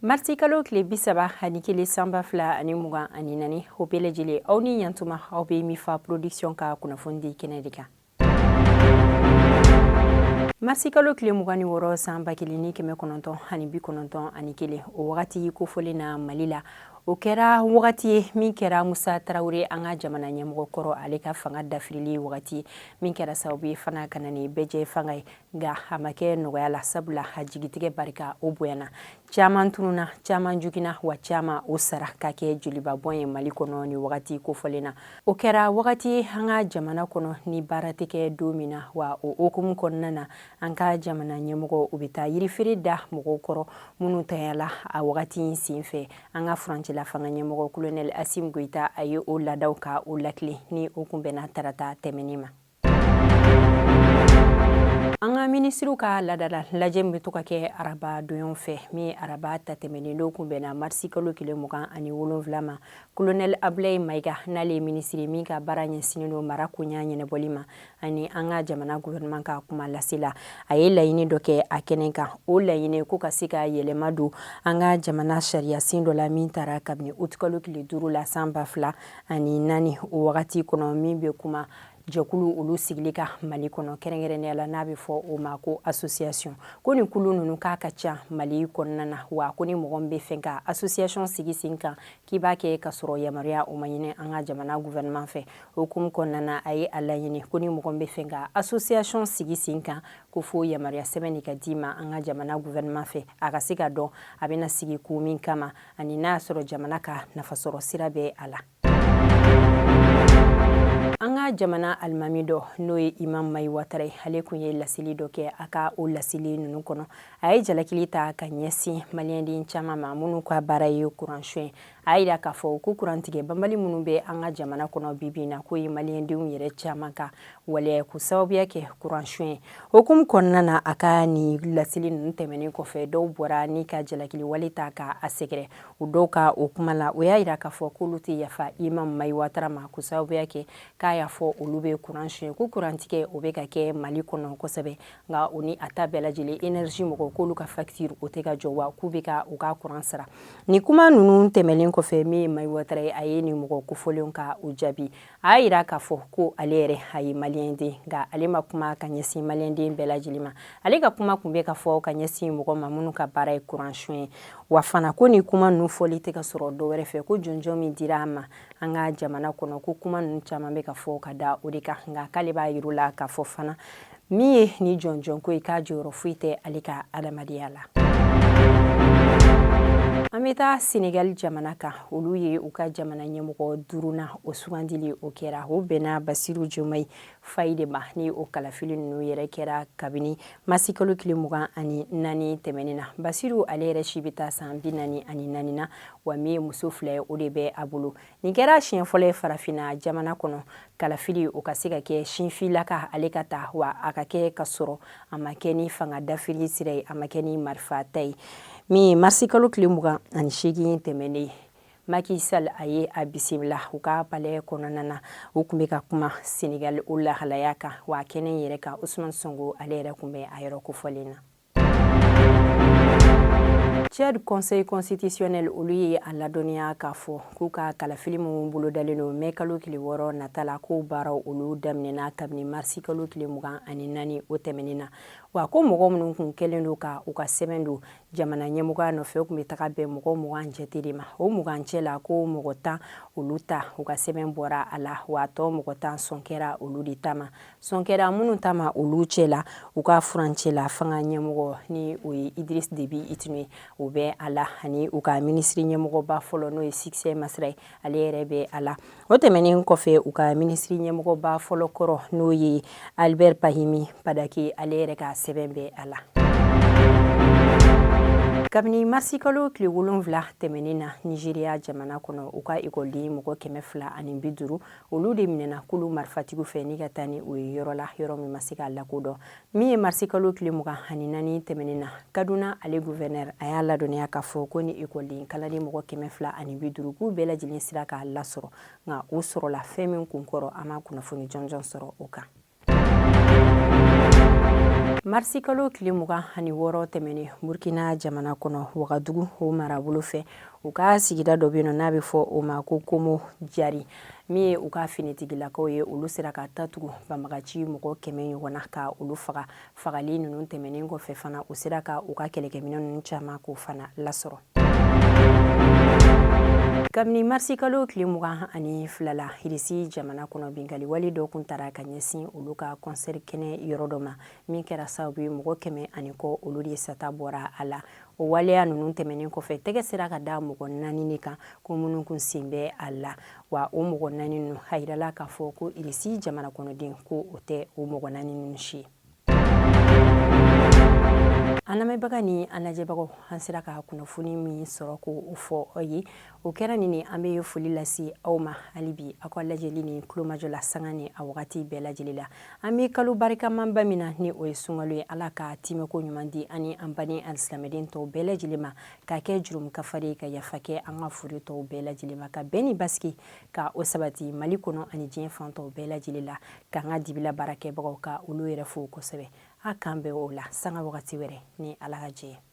Marisi kalo tile 31 san 2024, o bɛɛ lajɛlen, aw ni ɲantuma, aw bɛ Mifa Production ka kunnafoni di kɛnɛ de kan. Marisi kalo tile 26 san 1991, o wagati kofɔlen na Mali la, o kɛra wagati ye min kɛra Musa Tarawele, an ka jamana ɲɛmɔgɔ kɔrɔ, ale ka fanga dafirili wagati, min kɛra sababu ye fana ka na ni bɛɛjɛ fanga ye. Nka a ma kɛ nɔgɔya la, sabula a jigitigɛ barika o bonyana, caman tununa, caman jogina, wa caman o sara ka kɛ jolibabɔn ye Mali kɔnɔ. Ni wagati kofɔlen na, o kɛra wagati ye an ka jamana kɔnɔ ni baara tɛ kɛ don min na. Wa o hukumu kɔnɔna na, an ka jamana ɲɛmɔgɔ, u bɛ taa yirifeere da mɔgɔw kɔrɔ minnu tanyala a wagati in senfɛ. An ka furancɛla fanga ɲɛmɔgɔ, Colonel Assimi Goïta, a ye o laadaw ka o latilen ni o kunbɛnna tarata tɛmɛnen ma. An ka minisiriw ka laadala lajɛ min bɛ to ka kɛ araba donyaw fɛ, min ye araba ta tɛmɛnen n'o kun bɛnna marisi kalo tile 27 ma, Colonel Abulayi Mayiga, n'ale ye minisiri min ka baara ɲɛsinnen don mara koɲa ɲɛnabɔli ma ani an ka jamana gouvernement ka kuma lasela, a ye laɲini dɔ kɛ a kɛnɛ kan. O laɲini ko ka se ka yɛlɛma don an ka jamana sariya sen dɔ la min taara kabini utikalo tile 5 la san 2004, o wagati kɔnɔ, min bɛ kuma jɛkulu olu sigili kan Mali kɔnɔ, kɛrɛnkɛrɛnnenya la n'a bɛ fɔ o ma ko association. Ko nin kulu ninnu k'a ka ca Mali kɔnɔna na, wa ko ni mɔgɔ min bɛ fɛ ka association sigi sen kan, k'i b'a kɛ ka sɔrɔ yamaruya o ma ɲini an ka jamana gouvernement fɛ. O hukumu kɔnɔna na, a ye a laɲini ko ni mɔgɔ min bɛ fɛ ka association sigi sen kan, ko fo yamaruya sɛbɛn de ka d'i ma an ka jamana gouvernement fɛ, a ka se ka dɔn a bɛna sigi kun min kama ani n'a y'a sɔrɔ jamana ka nafasɔrɔ sira bɛ a la. An ka jamana alimami dɔ, n'o ye Imam Mayi Watara ye, ale tun ye laseli dɔ kɛ. A ka o laseli ninnu kɔnɔ, a ye jalakili ta ka ɲɛsin maliyɛnden caman ma minnu ka baara ye kuran suɲɛ. A y'a jira k'a fɔ ko kurantigɛ banbali minnu bɛ an ka jamana kɔnɔ bi bi in na, k'o ye maliyɛndenw yɛrɛ caman ka waleya k'u sababuya kɛ kuran suɲɛ. Hukumu kɔnɔna na, a ka nin laseli ninnu tɛmɛnen kɔfɛ, dɔw bɔra ni ka jalakili wale ta ka a sɛgɛrɛ. U dɔw ka o kuma la, o y'a jira k'a fɔ k'olu tɛ yafa Imam Mayi Watara ma k'u sababuya kɛ k'a y'a fɔ olu bɛ kuran suɲɛ, ko kurantigɛ o bɛ ka kɛ Mali kɔnɔ kosɛbɛ. Nka o ni a ta bɛɛ lajɛlen, énergie mɔgɔw k'olu ka facture o tɛ ka jɔ, wa k'u bɛ ka u ka kuran sara. Ni kuma ninnu tɛmɛnen kɔfɛ, min ye Mayi Watara ye, a ye nin mɔgɔ kofɔlenw ka o jaabi. A y'a jira k'a fɔ ko ale yɛrɛ, a ye maliyɛnden, nka ale ma kuma ka ɲɛsin maliyɛnden bɛɛ lajɛlen ma. Ale ka kuma tun bɛ ka fɔ ka ɲɛsin mɔgɔ ma minnu ka baara ye kuran suɲɛ ye. Wa fana ko nin kuma ninnu fɔli tɛ ka sɔrɔ dɔ wɛrɛ fɛ, ko jɔnjɔn min dira a ma an ka jamana kɔnɔ, ko kuma ninnu caman bɛ ka fɔ ka da o de kan. Nka k'ale b'a yir'u la k'a fɔ fana, min ye ni jɔnjɔn ko ye, k'a jɔyɔrɔ foyi tɛ ale ka adamadenya la. An bɛ taa Senegal jamana kan. Olu ye u ka jamana ɲɛmɔgɔ duurunan o sugandili o kɛra, o bɛnna Basiru Jomayi Fayi de ma. Ni o kalafili ninnu yɛrɛ kɛra kabini marisikalo tile 24 tɛmɛnen na. Basiru ale yɛrɛ si bɛ taa san 44 na, wa min ye muso fila ye, o de bɛ a bolo. Nin kɛra siɲɛ fɔlɔ ye farafinna jamana kɔnɔ, kalafili o ka se ka kɛ sinfilaka ale ka ta, wa a ka kɛ ka sɔrɔ a ma kɛ ni fanga dafiri sira ye, a ma kɛ ni marifa ta ye. Min ye marisikalo tile 28 tɛmɛnen, Macky Sall a ye a bisimila u ka palais kɔnɔna na. U tun bɛ ka kuma Senegal o lahalaya kan, wa kɛnɛ yɛrɛ kan, Ousmane Sonko ale yɛrɛ tun bɛ a yɔrɔ kofɔlen na. Tchad Conseil constitutionnel olu ye a ladɔnniya k'a fɔ k'u ka kalafili minnu bolodalen don mɛ kalo tile 6 nata la, k'o baaraw olu daminɛna kabini marisi kalo tile 24 o tɛmɛnen na. Wa ko mɔgɔ minnu tun kɛlen don ka u ka sɛbɛn don jamana ɲɛmɔgɔya nɔfɛ, o tun bɛ taga bɛn mɔgɔ 20 jate de ma. O 20 cɛ la, ko mɔgɔ 10 olu ta, u ka sɛbɛn bɔra a la, wa tɔ mɔgɔ 10, sɔn kɛra olu de ta ma. Sɔn kɛra minnu ta ma, olu cɛ la, u ka furancɛ la fanga ɲɛmɔgɔ, ni o ye Idriss Déby Itno ye, o bɛ a la, ani u ka minisiri ɲɛmɔgɔba fɔlɔ, n'o ye Succès Masra ye, ale yɛrɛ bɛ a la. O tɛmɛnen kɔfɛ, u ka minisiri ɲɛmɔgɔba fɔlɔ kɔrɔ, n'o ye Albert Pahimi Padacké, ale yɛrɛ ka sɛbɛn bɛ a la. Kabini marisikalo tile 7 tɛmɛnen na, Nigeria jamana kɔnɔ, u ka ekɔliden mɔgɔ 250, olu de minɛna kulu marifatigiw fɛ ni ka taa ni o ye yɔrɔ la, yɔrɔ min ma se k'a lakodɔn. Min ye marisikalo tile 24 tɛmɛnen na, Kaduna ale gouverneur a y'a ladɔnniya k'a fɔ ko ni ekɔliden kalanden mɔgɔ 250, k'u bɛɛ lajɛlen sera k'a lasɔrɔ. Nka u sɔrɔla fɛn min kunkɔrɔ, an ma kunnafoni jɔnjɔn sɔrɔ o kan. Marisi kalo tile 26 tɛmɛnen, Burkina jamana kɔnɔ, Wagadugu o marabolo fɛ, u ka sigida dɔ bɛ yen n'a bɛ fɔ o ma ko Komo Jari, min ye u ka finitigilakaw ye, olu sera ka ta tugu banbagaci mɔgɔ 100 ɲɔgɔn na ka olu faga. Fagali ninnu tɛmɛnen kɔfɛ fana, u sera ka u ka kɛlɛkɛminɛn ninnu caman k'o fana lasɔrɔ. Kabini marisi kalo tile 22 la, Irisi jamana kɔnɔ, binkanni wale dɔ kun tara ka ɲɛsin olu ka kɔnsɛri kɛnɛ yɔrɔ dɔ ma, min kɛra sababu ye mɔgɔ 100 ani kɔ, olu de sata bɔra a la. O waleya ninnu tɛmɛnen kɔfɛ, tɛgɛ sera ka da mɔgɔ 4 de kan ko minnu kun sen bɛ a la. Wa o mɔgɔ 4 ninnu, a yirala k'a fɔ ko Irisi jamana kɔnɔden ko o tɛ o mɔgɔ 4 ninnu si ye. An lamɛnbaga ni an lajɛbagaw, an sera ka kunnafoni min sɔrɔ ko o fɔ aw ye, o kɛra nin ni an bɛ foli lase aw ma hali bi aw ka lajɛli ni tulomajɔ la sanga ni a wagati bɛɛ lajɛlen la. An bɛ kalo barikamanba min na, ni o ye sunkalo ye, Ala ka timɛko ɲuman di ani an baden alisilamɛden tɔw bɛɛ lajɛlen ma, ka kɛ jurumu kafari ye, ka yafa kɛ an ka furi tɔw bɛɛ lajɛlen ma, ka bɛn ni basigi ka o sabati Mali kɔnɔ ani diɲɛ fan tɔw bɛɛ lajɛlen la, k'an ka dibila baarakɛbagaw ka olu yɛrɛ fo kosɛbɛ. A k'an bɛn o la sanga wagati wɛrɛ ni Ala ka jɛ ye.